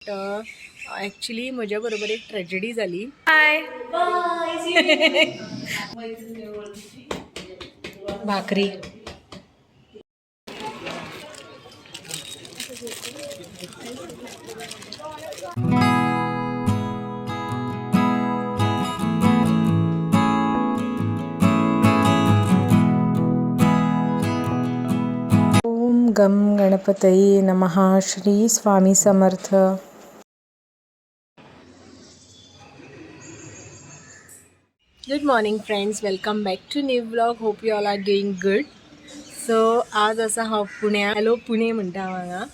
Actually म्हज्या बरोबर एक ट्रेजडी जाली. हाय भाकरी. ओम गम गणपतये नमः. Shri Swami Samarth. Good morning friends, welcome back to new blog. Hope you all are doing good. So आज आसा हांव पुण्या. हॅलो पुणे म्हणटा हांव हांगा.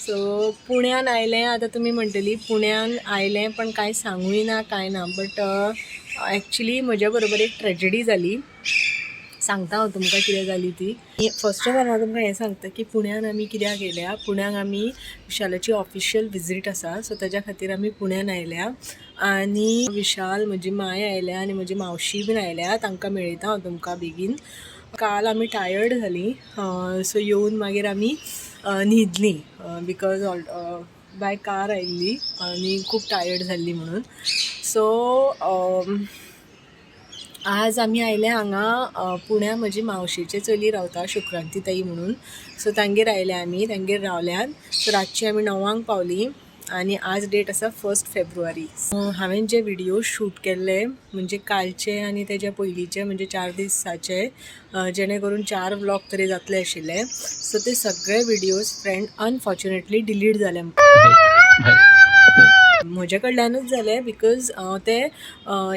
सो पुण्यान आयलें. आतां तुमी म्हणटली पुण्यान आयलें पण कांय सांगूय ना कांय ना, बट ॲक्च्युली म्हज्या बरोबर एक ट्रेजडी जाली. सांगता हांव तुमकां कितें जाली ती. फर्स्ट ऑफ ऑल हांव तुमकां हें सांगता की पुण्यान आमी कित्याक येयल्या. पुण्याक आमी विशालाची ऑफिशियल विजीट आसा, सो ताज्या खातीर आमी पुण्यान आयल्या. आनी विशाल, म्हजी माय आयल्या आनी म्हजी मावशी बीन आयल्या. तांकां मेळयता हांव तुमकां बेगीन. काल आमी टायर्ड जालीं, सो येवन मागीर आमी न्हिदलीं, because by car आयिल्ली आनी खूब टायर्ड जाल्ली म्हणून. सो आज आमी आयले हांगा पुण्या. म्हजी मावशेचे चली रावता, शुक्रांती ताई म्हणून. सो तांगेर आयले आमी, तांगेर रावल्यात. सो रातची आमी 9 गांक पावली आनी आज डेट आसा 1 फेब्रुवारी. हांवें जे व्हिडिओ शूट केल्ले, म्हणजे कालचे आनी तेज्या पयलींचे, म्हणजे 4 दिसाचे, जेणे करून चार व्लॉग तरी जातले आशिल्ले, सो ते सगळे व्हिडिओज फ्रेंड अनफॉर्च्युनेटली डिलीट जाले. म्हज्या कडल्यानूच जाले, because ते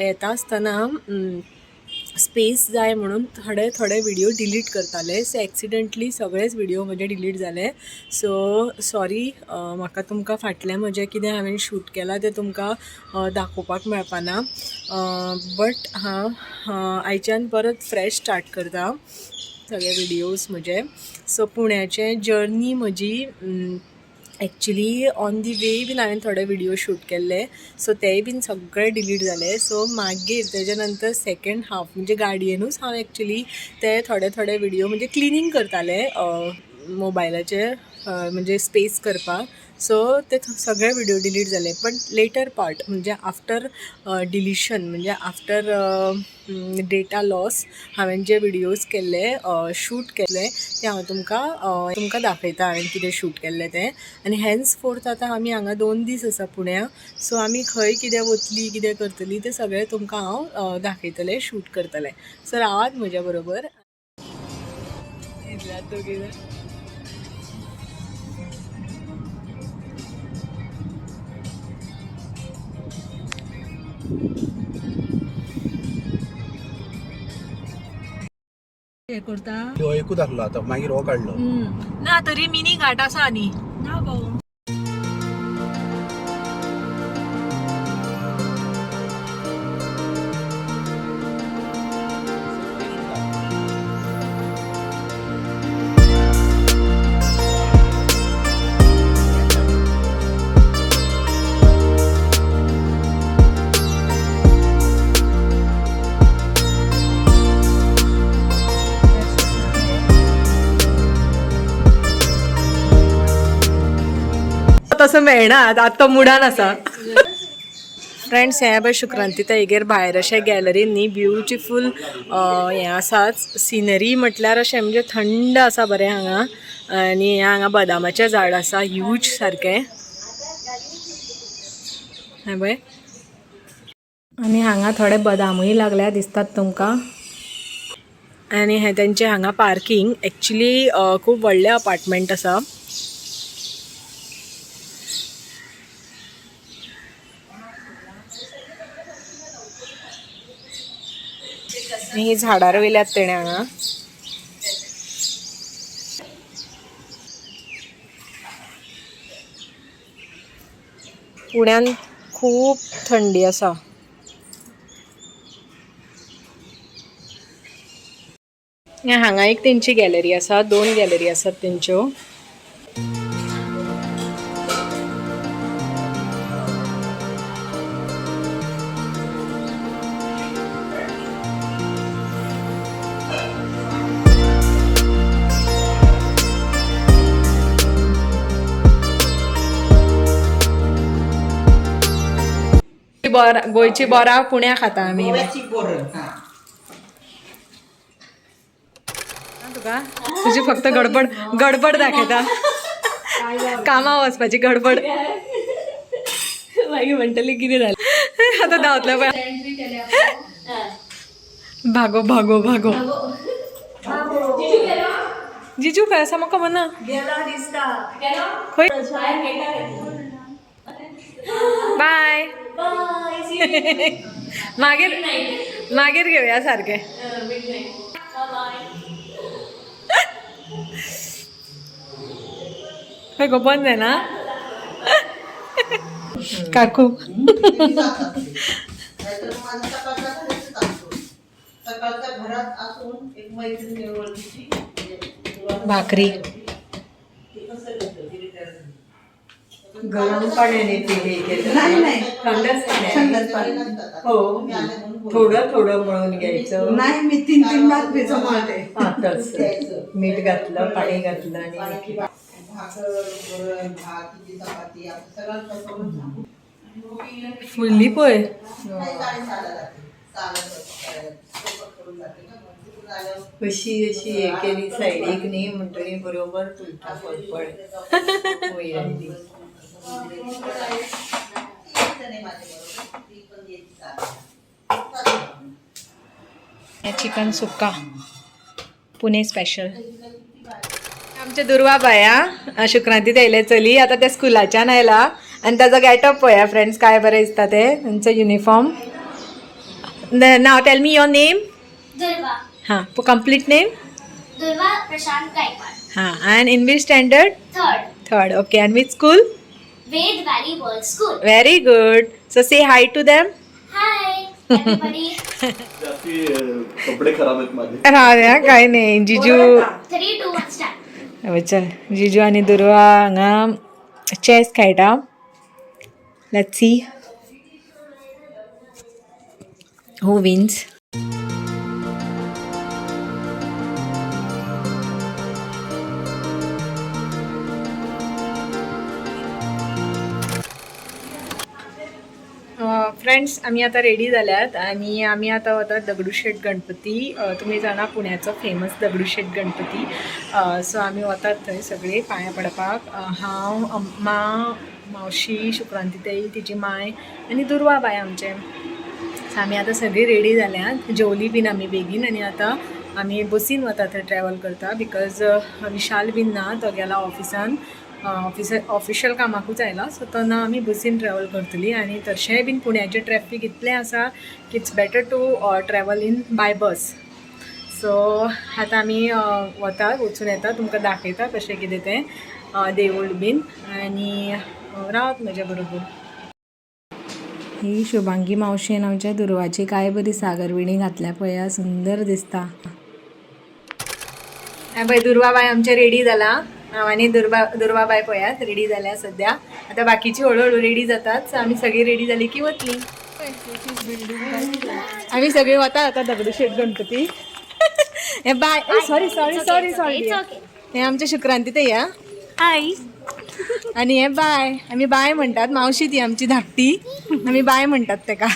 येता आसतना स्पेस जाय म्हणून थोडे थोडे व्हिडिओ डिलीट करताले. सो एक्सिडेंटली सगळेच व्हिडिओ म्हजे डिलीट जाले. सो सॉरी, म्हाका तुमकां फाटलें म्हजें कितें हांवें शूट केलां तें तुमकां दाखोवपाक मेळपाना, बट हांव आयच्यान परत फ्रेश स्टार्ट करता सगळे व्हिडिओज म्हजे. सो पुण्याचे जर्नी म्हजी, एक्चुली ऑन the वे बीन हांवें थोडे व्हिडिओ शूट केल्ले, सो तेय बीन सगळे डिलीट जाले. सो मागीर तेज्या नंतर सेकंड हाफ, म्हणजे गाडयेनूच हांव एक्चुली ते थोडे थोडे व्हिडिओ म्हणजे क्लिनींग करतालें मोबायलाचे, म्हणजे स्पेस करपाक. सो ते सगळे व्हिडिओ डिलीट जाले. पण लेटर पार्ट, म्हणजे आफ्टर डिलिशन, म्हणजे आफ्टर डेटा लॉस हांवें जे व्हिडियोज केल्ले, शूट केल्ले, ते हांव तुमकां दाखयता हांवें कितें शूट केल्लें तें. आनी हेन्स फोर्थ आतां आमी हांगा 2 दीस आसा पुण्या. सो आमी खंय कितें वतली, कितें करतली तें सगळें तुमकां हांव दाखयतलें, शूट करतलें. सो रावात म्हज्या बरोबर. दोगी जाण. हे करता. हो एकूच आसलो, आतां मागीर हो काडलो. ना तरी मिनी घाट आसा आनी ना गो. तसं मेळना, आतां तो मुडान आसा. फ्रेंड्स, हें पळय शुक्रांती ताईगेर भायर अशें गॅलरीन न्ही ब्युटिफूल हें आसा. सिनरी म्हटल्यार अशें म्हणजे थंड आसा बरें हांगा. आनी हें हांगा बदामाचें झाड आसा ह्यूज सारकें, हें पळय. आनी हांगा थोडे बदामूय लागल्या दिसतात तुमकां. आनी हें तेंचें हांगा पार्कींग. एक्चुली खूब व्हडलें अपार्टमेंट आसा. आनी ही झाडां रोयल्यात तेणें हांगा. पुण्यान खूब थंडी आसा. हांगा एक तेंची गॅलरी आसा, दोन गॅलरी आसात तेंच्यो. गोंयची बोरां पुण्या खाता आमी. गोव्याची बोरं हा. तुका तुजी फक्त गडबड गडबड दाखयता, कामा वचपाची गडबड. मागीर म्हणटली कितें जालें. आता धांवतले पळय. भागो भागो भागो. जिजू खंय आसा म्हाका खबर ना. खंय? बाय. मागीर मागीर घेवया सारकें. खंय गो, बंद जायना काकू? ती जात असते. नाहीतर मग माझा सकाळचा घरीच असतो. सकाळचा घरात असून एक मैत्रीण आहे ओळखीची, म्हणजे भाकरी. ती कसं घेतं, ती retire झाली. गरम पाण्याने ते हे केलं? नाही नाही, थंडच पाण्याने. थंडच पाणी. हो, थोडं थोडं मळून घ्यायचं. नाही, मी तीन तीन भाकरीचं मळते. हा, तसं मीठ घातलं, पाणी घातलं आणि हे केलं. भाकर, वरण, भात, तिची चपाती असं सगळं करून टाकू. फुल्ली पळय. नाही, 6:30ला जाते. 6ला स्वयंपाक करायला. स्वयंपाक करून जाते ना मग. तिथून आल्यावर अशी अशी हे केली सायडीक न्ही म्हणटगीर बरोबर फुलता फळफळ वयल्यान ती. ती एक जण आहे माझ्याबरोबर. ती पण येते 6ला. चिकन सुक्का पुणे स्पेशल. आमच्या दुर्वा बाया शुक्रांतीत येयले चली. आतां ते स्कुलाच्यान आयला आनी ताजो गेटअप पळया फ्रेंड्स, काय बरें दिसता ते तांचो uniform. Now tell me your name. Durva. हां, complete name? Durva Prashant Gaikwad. हां, and in which standard? Third. Third, okay. And which school? Ved Valley World School. Very good. So say hi to them. Hi, everybody. जास्ती कपडे खराब आहेत माझे. राव, काय नाही जिजू. 3, 2, 1, start. चल, जिजू आनी दुर्वा हांगा चॅस खेळटा. Let's see who wins. Friends, आमी आतां रेडी जाल्यात आनी आमी आतां वतात दगडूशेठ गणपती. तुमी जाणा पुण्याचो फेमस दगडूशेठ गणपती. सो आमी वतात थंय सगळीं पांयां पडपाक. हांव, अम्मा, मावशी, शुक्रांती ताई, तिची माय आनी दुर्वा बाय आमचें. सो आमी आतां सगळीं रेडी जाल्यात, जेवली बीन आमी बेगीन आनी आतां आमी बसीन वता थंय, ट्रॅवल करता, because विशाल बीन ना, तो गेला ऑफिसान, ऑफिशियल कामाकूच आयला. सो तो ना, आमी बसीन ट्रॅवल करतली. आनी तशेंय बीन पुण्याचें ट्रॅफीक इतलें आसा की it's better to travel in by bus. So आतां आमी वता, वचून येता, तुमकां दाखयता कशें कितें तें देवूळ बीन. आनी रावात म्हज्या बरोबर. ही शुभांगी मावशेन आमच्या दुर्वाची काय बरी सागरविणी घातल्या पळया, सुंदर दिसता. पळय, दुर्वाबाय आमचें रेडी जाला. हांव आनी दुर्वाबाय पळयात रेडी जाल्या सद्या. आतां बाकीची हळूहळू रेडी जातात. सो आमी सगळी रेडी जाली की वतली. आमी सगळी वता आतां दगडूशेठ गणपती. हे bye. Sorry sorry sorry sorry. It's okay. हे आमच्या शुक्रांती ते या. हाय. आणि हे बाय. आमी बाय म्हणटात, मावशी ती आमची धाकटी, आमी बाय म्हणटात तेका.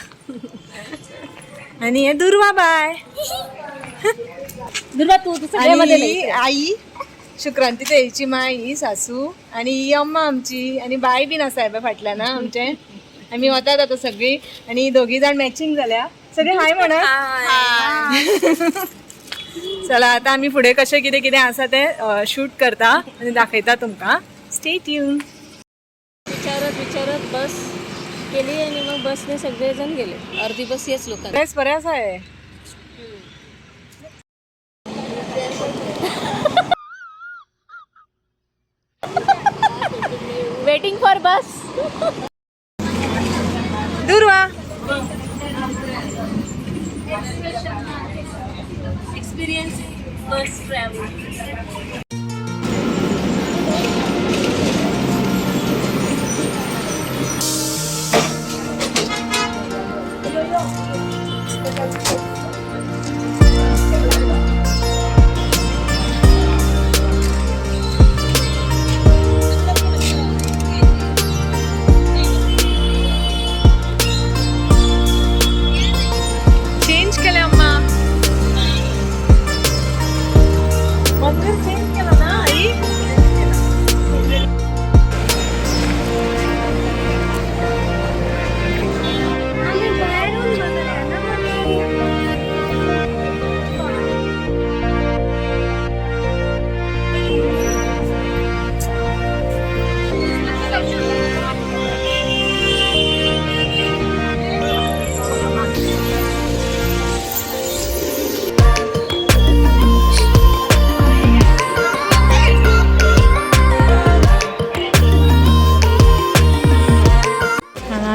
आणि हे दुर्वा बाय. दुर्वा, तू आणि ही आई, शुक्रांती ताईची माय, ही सासू आणि ही अम्मा आमची आणि बाय बीन आसा हे पळय फाटल्यान आमचे. आमी वतात आतां सगळीं आणि दोगी जाण मॅचिंग जाल्या. सगळी हाय म्हणा. चला, आता आमी फुडें कशें कितें कितें आसा तें शूट करता आनी दाखयता तुमकां. Stay tune. विचारत विचारत बस केली आणि मग बसने सगळेजण गेले. अर्धी बस याच लोकांना. ड्रेस बरें आसा हे. Waiting for bus. Durva. Experience bus travel.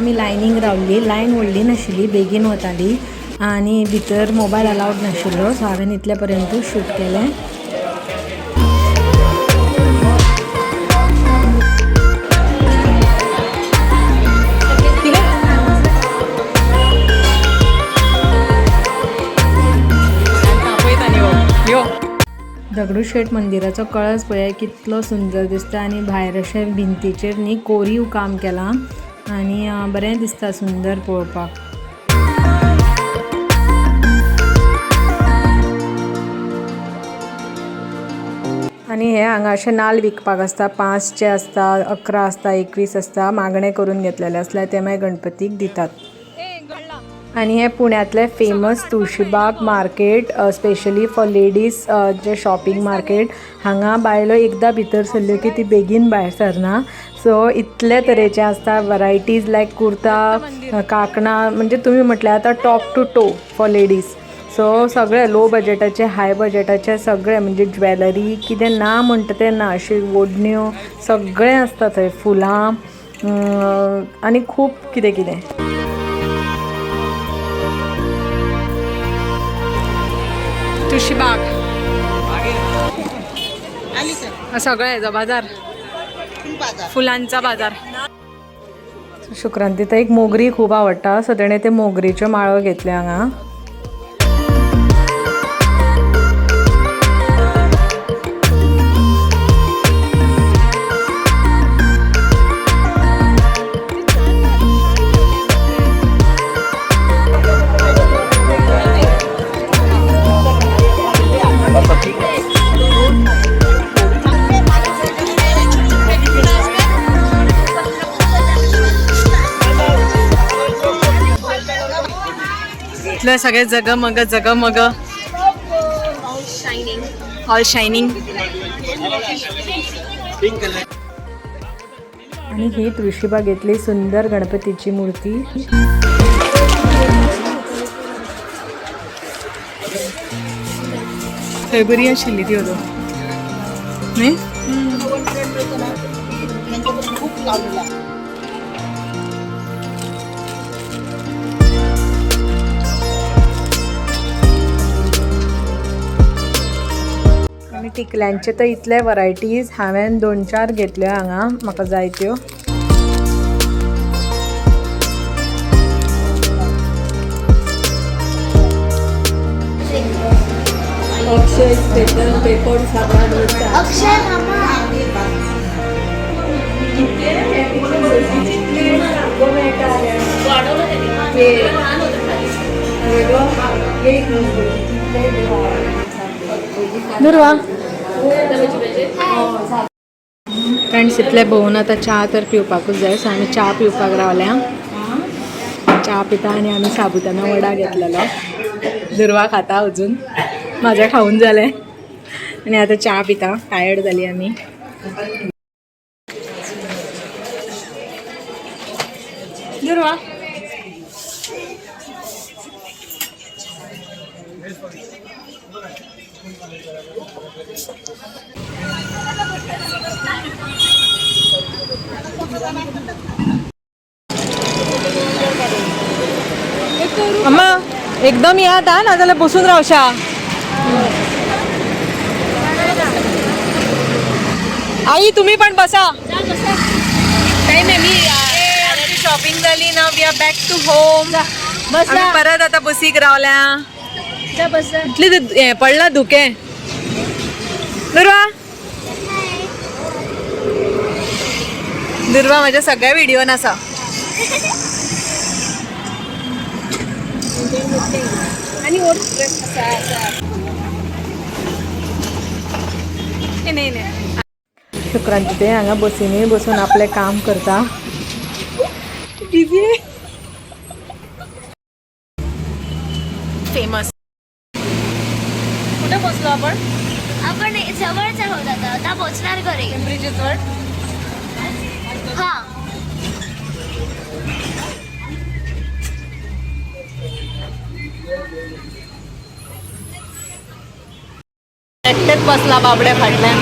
आमी लायनीक रावली. लायन व्हडली नाशिल्ली, बेगीन वताली आनी भितर मोबायल अलावड नाशिल्लो. सो हांवें इतले पर्यंतूच शूट केलें. दगडूशेठ मंदिराचो कळस पळय कितलो सुंदर दिसता आनी भायर अशें भिंतीचेर न्ही कोरीव काम केलां आनी बरें दिसता सुंदर पळोवपाक. आनी हे हांगा अशे नाल्ल विकपाक आसता. 5चे आसता, 11 आसता, 21 आसता. मागणें करून घेतलेले आसल्यार ते मागीर गणपतीक दितात. आनी हे पुण्यातले famous Tulshibaug market, specially for ladies J shopping market. हांगा बायलो एकदां भितर सरल्यो की ती बेगीन भायर सरना. सो इतले तरेचे आसता वरायटीज, लायक कुर्ता, कांकणां, म्हणजे तुमी म्हटल्यार आतां top to toe for ladies. So सगळे लो बजटाचे, हाय बजटाचे सगळे, म्हणजे ज्वेलरी कितें ना म्हणटा तें ना, अशी ओडण्यो सगळें आसता थंय, फुलां आनी खूब कितें कितें. तुळशीबाग सगळं हेजो बाजार, फुलांचा बाजार. शुक्रांती तर एक मोगरी खूब आवडटा, सो तेणें ते मोगरीच्यो माळो घेतल्यो हांगा. इथलं सगळे जगमग जगमग, ऑल शायनिंग. आणि ही तुळशीबागेतली सुंदर गणपतीची मूर्ती. थंय बरी आशिल्ली ती अजून न्ही. खूप लावलेला. आनी टिकल्यांचे तर इतले वरायटीज, हांवें 2-4 घेतल्यो हांगा म्हाका जाय त्यो. अक्षय स्पेशल पेपर साबण डोसा. अक्षय मामा. दुर्वा फ्रेंड्स, इतले भोंवून आतां च्या तर पिवपाकूच जाय. सो आमी च्या पिवपाक रावल्या. च्या पिता आनी आमी साबुदाणा वडा घेतलेलो. दुर्वा खाता अजून, म्हाजें खावन जालें आनी आतां च्या पिता. टायर्ड जाली आमी. दुर्वा अम्मा एकदम यात हा, नाजाल्यार बसून रावशा. आई तुम्ही पण बसा. काही नाही, मी आमची शॉपिंग झाली ना, we are back to home. आमी परत आता बसीक रावल्या. इतली हें पडला धुकें. दुर्वा, दुर्वा माझ्या सगळ्या व्हिडिओन आसा. नाही नाही, शुक्रांती ते हांगा बसीनी बसून आपलें काम करता. Busy famous. कुठे पोचलो आपण? आपण जवळच आहोत आता, आता पोहोचणार घरी. पिंपरी चिंचवड. हा. एकटेच बसला बाबड्या फाटल्यान.